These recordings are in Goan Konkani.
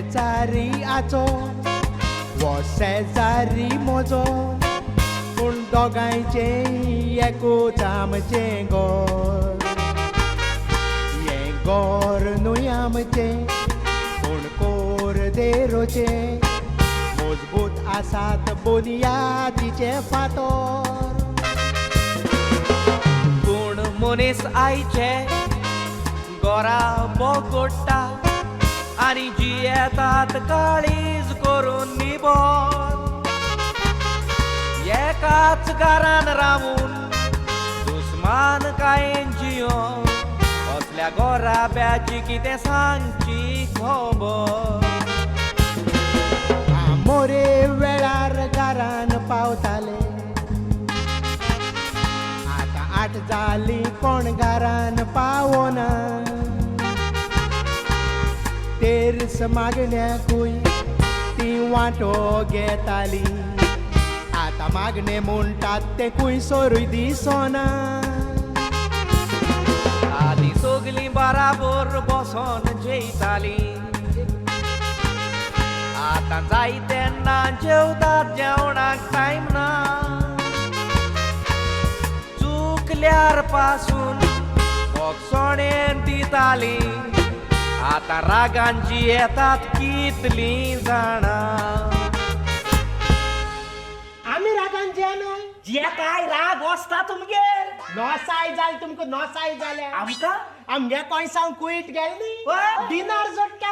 शेजारी आजो वो शेजारी म्हजो, पूण दोगांयचें एकूच आमचें गोर. हें गोर न्हय आमचें पूण कोर देरोचें, मजबूत आसात बुनयादीचे फातोर. पूण मनीस आयचे गोरा बोगोडटा आनी जियेतात काळीज करून निबोर. एकाच घरान रावून दुस्मान कांय जियो, असल्या गोराब्याची कितें सांगची खबर. मोरे वेळार घरान पावताले, आतां 8 जाली कोण घरान पावना. तेर्स मागण्याकूय ती वांटो घेताली, आतां मागणें म्हणटात तें खूंय सोरूय दिसना. आदी सगलीं बराबर बसोन जेयतालीं, आतां जाय तेन्ना जेवतात, जेवणाक टायम ना. चुकल्यार पासून बोगसोणेन दितालीं, आतां रागान जियेतात कितलीं जाणां. आमी रागान जियेनाय, जियेताय राग वसता तुमगेर. नोसाय जाल तुमकां, नोसाय जाल्या आमकां. आमगे कोयसांव कुयट गेल न्ही, डिनार जोडटा,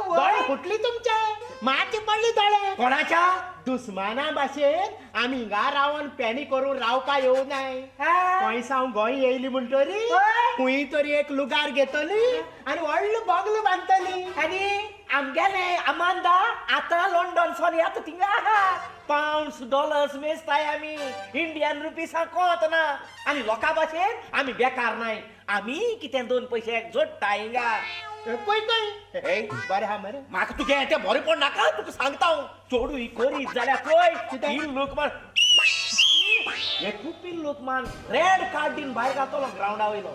दोळे फुटली तुमचे, माती पडली दोळे. कोणाच्या? दुस्माना भाशेन आमी हिंगा रावन पेणी करून रावपा येवनाय. कोयसांव गोंय येयली म्हणटरी खंय तरी एक लुगार घेतली आनी व्हडलो बगलो बांदतली. आनी आमगेले अमांदा आतां लंडन सोन येता थिंगा आहा, पावंड्स डॉलर्स मेजताय आमी, इंडियन रुपीसां कोत ना. आनी लोकां भाशेन आमी बेकार नाय, आमी कितें 2 पयशे जोडटा हिंगा. पळय पळय बरें आहा मरे. म्हाका तुगें तें बरेंपण नाका, तुका सांगता हांव. चोडूय करीत जाल्यार पळय लोकमान हे कुपील लोकमान रेड कार्ड दीन भायर घातलो ग्रावंडा वयलो.